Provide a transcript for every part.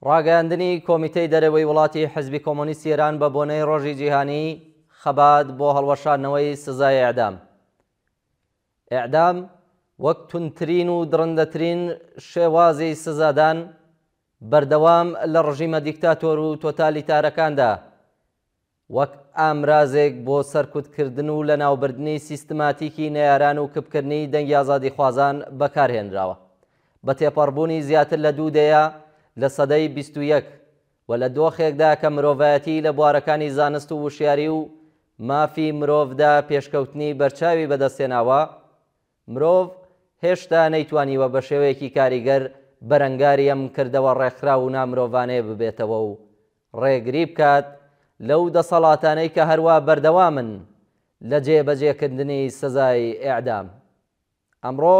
ڕاگەیاندنی کۆمیتەی دەرەوەی وڵاتی حزبی کۆمۆنیستی ئێران بە بۆنەی ڕۆژی جیهانیی خەبات بۆ هەڵوەشاندنەوەی سزای ئێعدام. ئێعدام وەک توندترین و دڕندەترین شێوازی سزادان بەردەوام لە ڕژیمە دیکتاتۆر و تۆتالیتارەکاندا وەک ئامرازێک بۆ سەرکوتکردن و لەناوبردنی سیستماتیکی نەیاران و کپکردنی دەنگی ئازادیخوازان بەکارهێنراوە. بە تێپەڕبوونی زیاتر لە دوو دەیە لە سەدەی 21 و لە دۆخێکدا کە مرۆڤایەتی لە بوارەکانی زانست و وشیاری و مافی مرۆڤدا پێشکەوتنی بەرچاوی بەدەستهێناوە، مرۆڤ هێشتا نەیتوانیوە بە شێوەیەکی کاریگەر بەرەنگاری ئەم کردەوە ڕێکخراو و نامرۆڤانەیە ببێتەوە و ڕێگری بکات لەو دەسەڵاتانەی کە هەروا بەردەوامن لە جێبەجێکردنی سزای ئێعدام. ئەمڕۆ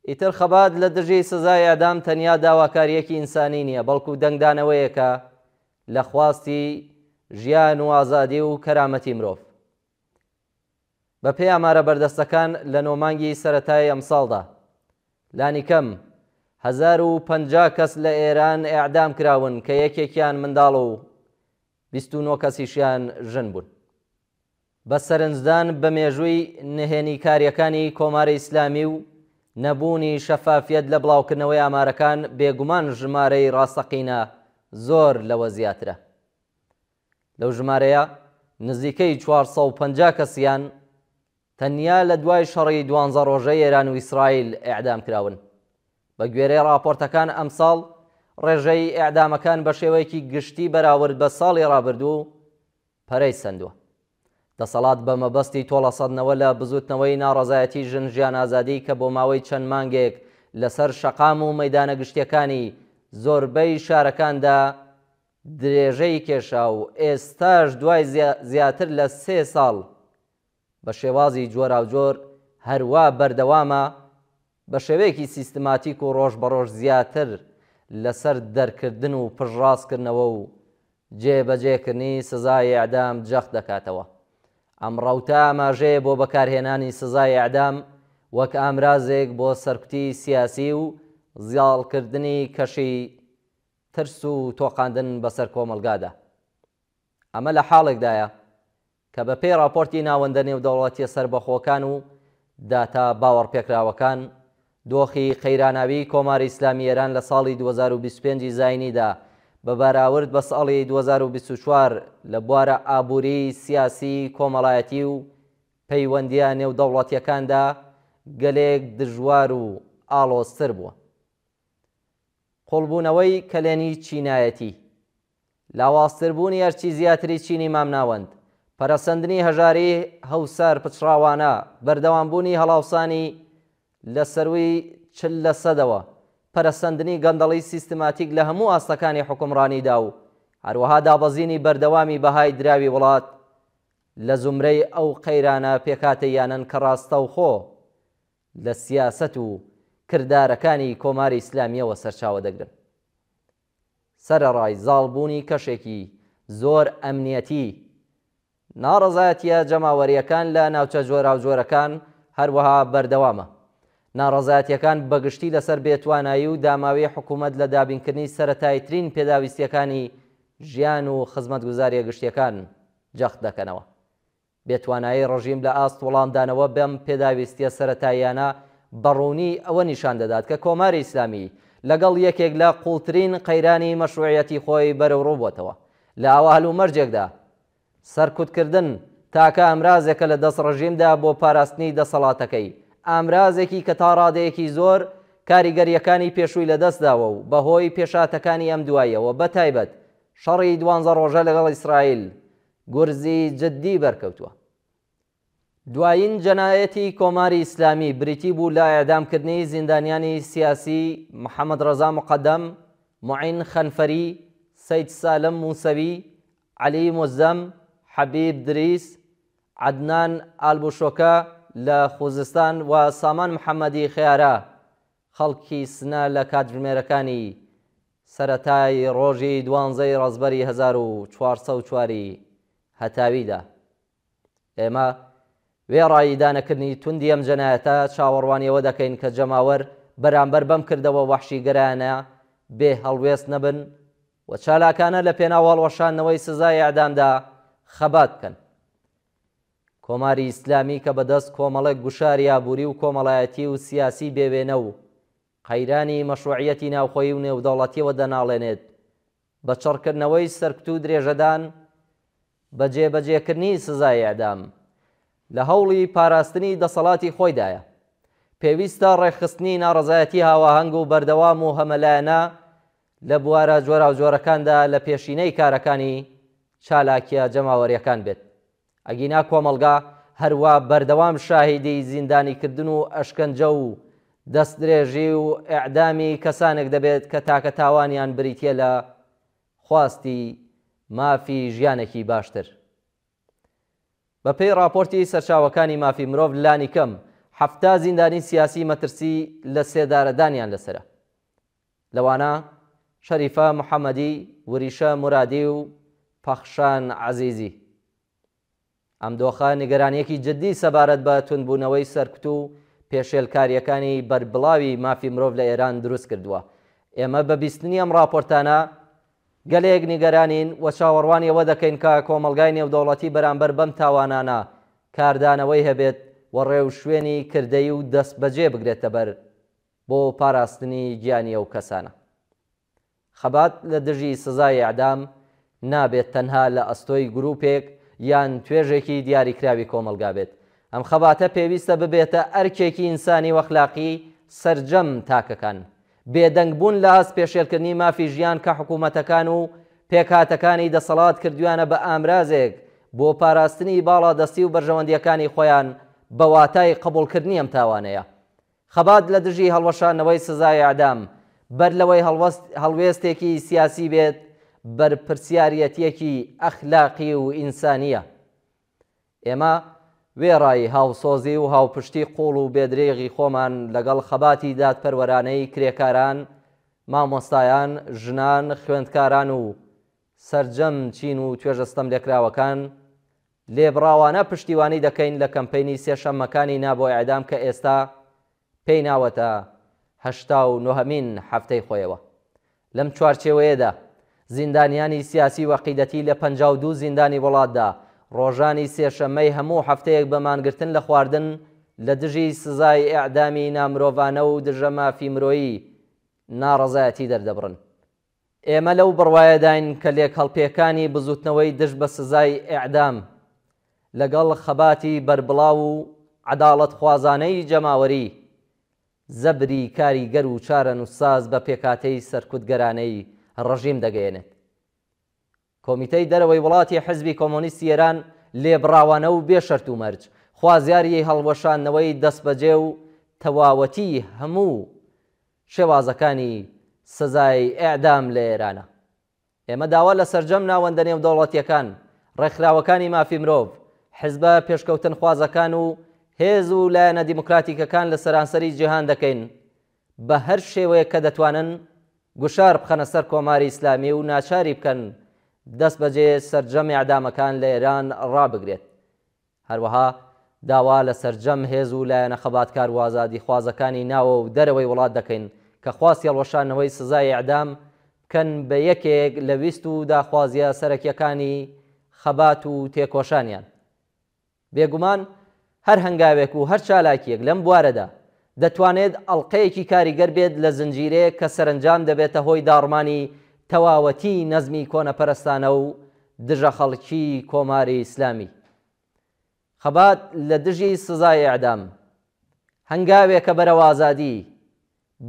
ئیتر خەبات لە دژی سزای ئێعدام تەنیا داواکارییەکی ئینسانی نییە، بەڵکو دەنگدانەوەیەکە لە خواستی ژیان و ئازادی و کەرامەتی مرۆڤ. بەپێی ئامارە بەردەستەکان لە نۆ مانگی سەرەتای ئەمساڵدا لانیکەم 1050 کەس لە ئێران ئێعدام کراون کە یەکێکیان منداڵ و 29 کەسیشیان ژن بوون. بە سەرنجدان بە مێژووی نهێنیکارییەکانی کۆماری ئیسلامی و نەبوونی شەفافیەت لە بڵاوکردنەوەی ئامارەکان بێگومان ژمارەی ڕاستەقینە زۆر لەوە زیاترە. لەو ژمارەیە نزیکەی 450 کەسیان تەنیا لە دوای شەڕی دوانزە ڕۆژەی ئێران و ئیسرائیل ئێعدام کراون. بە گوێرەی ڕاپۆرتەکان ئەمساڵ ڕێژەی ئێعدامەکان بە شێوەیەکی گشتی بەراورد بە ساڵی ڕابردوو پەرەی سەندووە. دەسەڵات بە مەبەستی تۆڵەسەندنەوە لە بزووتنەوەی ناڕەزایەتی ژن ژیان ئازادی کە بۆ ماوەی چەند مانگێک لەسەر شەقام و مەیدانە گشتییەکانی زۆربەی شارەکاندا درێژەی کێشا و ئێستاش دوای زیاتر لە سێ ساڵ بە شێوازی جۆراوجۆر هەروا بەردەوامە، بە شێوەیەکی سیستماتیک و ڕۆژ بە ڕۆژ زیاتر لەسەر دەرکردن و پشتڕاستکردنەوە و جێبەجێکردنی سزای ئێعدام جەخت دەکاتەوە. ئەم ڕەوتە ئاماژەیە بۆ بەکارهێنانی سزای ئێعدام وەک ئامرازێک بۆ سەرکوتی سیاسی و زاڵکردنی کەشی ترس و تۆقاندن بەسەر کۆمەڵگادا. ئەمە لە حاڵێکدایە کە بە پێی ڕاپۆرتی ناوەندە نێودەوڵەتییە سەربەخۆکان و داتا باوەڕپێکراوەکان، دۆخی قەیراناویی کۆماری ئیسلامی ئێران لە ساڵی 2025 ی زایینیدا بە بەراورد بە ساڵی 2024 لە بوارە ئابووری، سیاسی، کۆمەڵایەتی و پەیوەندییە نێودەوڵەتییەکاندا گەلێک دژوار و ئاڵۆزتر بووە. قوڵبوونەوەی کەلێنی چینایەتی، لاوازتربوونی هەرچی زیاتری چینی مامناوەند، پەرەسەندنی هەژاری هەوسار پچڕاوانە، بەردەوامبوونی هەڵاوسانی لە سەرووی 40 لەسەدەوە، پەرەسەندنی گەندەڵی سیستماتیک لە هەموو ئاستەکانی حوکمڕانیدا و هەروەها دابەزینی بەردەوامی بەهای دراوی وڵات لە زومرەی ئەو قەیرانە پێکهاتەییانەن کە ڕاستەوخۆ لە سیاسەت و کردارەکانی کۆماری ئیسلامییەوە سەرچاوە دەگرن. سەرەڕای زاڵبوونی کەشێکی زۆر ئەمنیەتی، ناڕەزایەتییە جەماوەرییەکان لە ناوچە جۆراوجۆرەکان هەروەها بەردەوامە. ناڕەزایەتییەکان بەگشتی لەسەر بێتوانایی و داماویی حکوومەت لە دابینکردنی سەرەتاییترین پێداویستییەکانی ژیان و خزمەتگوزارییە گشتییەکان جەخت دەکەنەوە. بێتوانایی ڕژیم لە ئاست وەڵامدانەوە بەم پێداویستییە سەرەتاییانە بە ڕوونی ئەوە نیشان دەدات کە کۆماری ئیسلامی لەگەڵ یەکێک لە قووڵترین قەیرانی مەشرووعیەتی خۆی بەرەوڕوو بۆتەوە. لە ئاوا هەلومەرجێکدا سەرکوتکردن تاکە ئامرازێکە لە دەست ڕژیمدا بۆ پاراستنی دەسەڵاتەکەی، ئامرازێکی کە تا ڕادەیەکی زۆر کاریگەرییەکانی پێشووی لەدەست داوە و بەهۆی پێشهاتەکانی ئەم دواییەوە بەتایبەت شەڕی دوانزە ڕۆژە لەگەڵ ئیسرائیل گورزی جددی بەرکەوتووە. دوایین جەنایەتی کۆماری ئیسلامی بریتی بوو لە ئێعدامکردنی زیندانیانی سیاسی محەمەد ڕەزا موقەدەم، موعین خەنفەری، سەید سالم موسەوی، عەلی موزەم، حەبیب دریس، عەدنان ئالبوشۆکە لە خوزستان و سامان محەمەدی خەیارە خەڵکی سنە لە کاتژمێرەکانی سەرەتای ڕۆژی دوانزەی ڕەزبەری 1404 ی هەتاویدا. ئێمە وێڕای ئیدانەکردنی توندی ئەم جەنایەتە، چاوەڕوانی ئەوە دەکەین کە جەماوەر بەرامبەر بەم کردەوە وەحشیگەرایانە بێ هەڵوێست نەبن و چالاکانە لە پێناو هەڵوەشاندنەوەی سزای ئێعدامدا خەبات بکەن. کۆماری ئیسلامی کە بەدەست کۆمەڵێک گوشاری ئابووری و کۆمەڵایەتی و سیاسی بێ وێنە و قەیرانی مەشروعیەتی ناوخۆیی و نێودەوڵەتیەوە دەناڵێنێت، بە چڕکردنەوەی سەرکوت و درێژەدان بە جێبەجێکردنی سزای ئێعدام، لە هەوڵی پاراستنی دەسەڵاتی خۆیدایە. پێویستە ڕێکخستنی ناڕەزایەتی هاواهەنگ و بەردەوام و هەمەلایەنە لە بوارە جۆراوجۆرەکاندا لە پێشینەی کارەکانی چالاکییە جەماوەرییەکان بێت. ئەگینا کۆمەڵگا هەروا بەردەوام شاهیدی زیندانیکردن و ئەشکەنجە و دەستدرێژی و ئێعدامی کەسانێک دەبێت کە تاکە تاوانیان بریتییە لە خواستی مافی ژیانێکی باشتر. بەپێی ڕاپۆرتی سەرچاوەکانی مافی مرۆڤ لانیکەم 70 زیندانی سیاسی مەترسی لە سێدارەدانیان لەسەرە. لەوانە شەریفە محەمەدی، وریشە مورادی و پەخشان عەزیزی. ئەم دۆخە نیگەرانییەکی جددی سەبارەت بە توندبوونەوەی سەرکوت و پێشێلکارییەکانی بەربڵاوی مافی مرۆڤ لە ئێران دروست کردووە. ئێمە بە بیستنی ئەم ڕاپۆرتانە گەلێک نیگەرانین و چاوەڕوانی ئەوە دەکەین کە کۆمەڵگای نێودەوڵەتی بەرامبەر بەم تاوانانە کاردانەوەی هەبێت و ڕێوشوێنی کردەیی و دەستبەجێ بگرێتەبەر بۆ پاراستنی گیانی ئەو کەسانە. خەبات لە دژی سزای ئێعدام نابێت تەنها لە ئەستۆی گرووپێک یان توێژێکی دیاریکراوی کۆمەڵگا بێت. ئەم خەباتە پێویستە ببێتە ئەرکێکی ئینسانی و ئەخلاقی سەرجەم تاکەکان. بێدەنگ بوون لە ئاست پێشێلکردنی مافی ژیان کە حکوومەتەکان و پێکهاتەکانی دەسەڵات کردوویانە بە ئامرازێک بۆ پاراستنی باڵادەستی و بەرژەوەندییەکانی خۆیان بە واتای قبووڵکردنی ئەم تاوانەیە. خەبات لە دژی هەڵوەشاندنەوەی سزای ئێعدام، بەر لەوەی هەڵوێستێکی سیاسی بێت، بەرپرسیاریەتییەکی ئەخلاقی و ئینسانییە. ئێمە وێڕای هاوسۆزی و هاوپشتی قووڵ و بێدرێغی خۆمان لەگەڵ خەباتی دادپەروەرانەی کرێکاران، مامۆستایان، ژنان، خوێندکاران و سەرجەم چین و توێژە ستەملێکراوەکان، لێبڕاوانە پشتیوانی دەکەین لە کەمپەینی سێشەممەکانی نا بۆ ئێعدام کە ئێستا پێی ناوەتە 89مین هەفتەی خۆیەوە. لەم چوارچێوەیەدا زیندانیانی سیاسی و عەقیدەتی لە 52 زیندانی وڵاتدا ڕۆژانی سێشەممەی هەموو هەفتەیەک بە مانگرتن لە خواردن لە دژی سزای ئێعدامی نامرۆڤانە و دژە مافی مرۆیی ناڕەزایەتی دەردەبڕن. ئێمە لەو بڕوایەداین کە لێکهەڵپێکانی بزووتنەوەی دژ بە سزای ئێعدام لەگەڵ خەباتی بەربڵاو و عەداڵەتخوازانەی جەماوەری، زەبری کاریگەر و چارەنووسساز بە پێکهاتەی سەرکوتگەرانەی ڕژیم دەگەیەنێت. کۆمیتەی دەرەوەی وڵاتی حیزبی کۆمۆنیستی ئێران لێبڕاوانە و بێ شەرت و مەرج خوازیاری هەڵوەشاندنەوەی دەستبەجێ و تەواوەتیی هەموو شێوازەکانی سزای ئێعدام لە ئێرانە. ئێمە داوا لە سەرجەم ناوەندە نێودەوڵەتییەکان، ڕێکخراوەکانی مافی مرۆڤ، حیزبە پێشکەوتنخوازەکان و هێز و لایەنە دیموکراتیکەکان لە سەرانسەری جیهان دەکەین بە هەر شێوەیەک کە دەتوانن گوشار بخەنە سەر کۆماری ئیسلامی و ناچاری بکەن دەستبەجێ سەرجەم ئێعدامەکان لە ئێران ڕابگرێت. هەروەها داوا لە سەرجەم هێز و لایەنە خەباتکار و ئازادیخوازەکانی ناوە و دەرەوەی وڵات دەکەین کە خواستی هەڵوەشاندنەوەی سزای ئێعدام بکەن بە یەکێک لە ویست و داخوازییە سەرەکییەکانی خەبات و تێکۆشانیان. بێگومان هەر هەنگاوێک و هەر چالاکییەک لەم بوارەدا دەتوانێت ئەڵقەیەکی کاریگەر بێت لە زنجیرەیەک کە سەرەنجام دەبێتە هۆی داڕمانی تەواوەتیی نەزمی کۆنەپەرستانە و دژەخەڵکیی کۆماری ئیسلامی. خەبات لە دژی سزای ئێعدام هەنگاوێکە بەرەو ئازادی،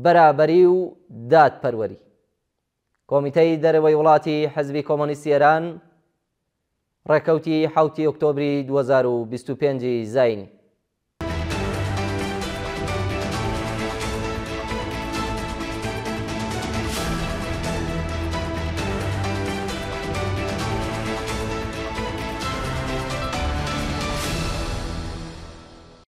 بەرابەری و دادپەروەری. کۆمیتەی دەرەوەی وڵاتی حزبی کۆمۆنیستی ئێران ڕێکەوتی حەوتی ئۆکتۆبری 2025 زایینی.